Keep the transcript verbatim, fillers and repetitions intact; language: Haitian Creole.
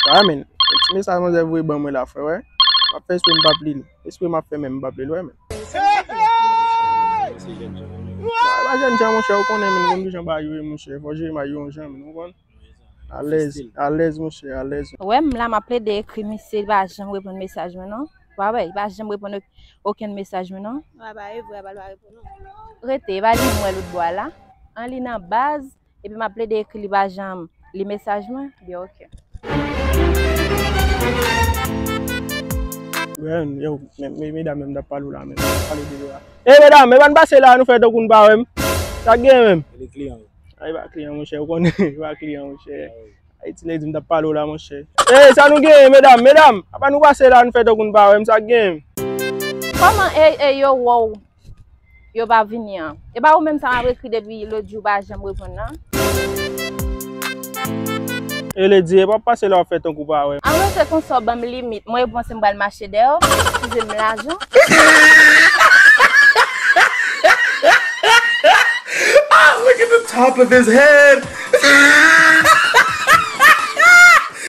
Wè, men. Ti mesaj manzè voye ban mwen la, frè, wè. M ap fè espre m p ap li l. Espre m ap fè menm m p ap li l, wè, men. Ba jèn jan, monchè, ou konnen, men, ou konn kijan bagay yo ye, monchè. Fò jere bagay yo yon jan, men, ou konprann? Alèz, alèz, monchè, alèz. Wè, m la, m ap plede ekri misye, li pa janm reponn mesaj mwen, non. Ou pa wè, li pa janm reponn okenn mesaj mwen, non. Wè, ba, e vre, ba, li pa reponn, non. Rete, e pa li menm wè lòt bò a la. An li nan baz, epi m ap plede ekri, li pa janm li mesaj mwen. Byen, oke. Yo, men, men, medam, menm, m t ap pale w la, menm, m t ap pale de yo la. Ey, medam, e pa n pase la, nou fè tankou n pa wè m. Sa k gen menm? Li kliyan. Ay, pa kliyan, monchè, ou konnen, pa kliyan, monchè. Ay, ti lady, m t ap pale w la, monchè. Ey, sa nou genyen, medam, medam? Apa nou pase la, nou fè tankou n pa wè m, sa k genyen? Kòman, ey, ey, yo, wow, yo pa vini an? E pa ou menm sa m ap ekri depi lòt jou, pa janm reponn nan? Ey, lady, e pa pase la, w ap fè tankou pa wè m. An rete konsa, w ban m limit. Mwen, yo panse m pral mache dèyè w, eskize m lajan. Ah, look at the top of his head.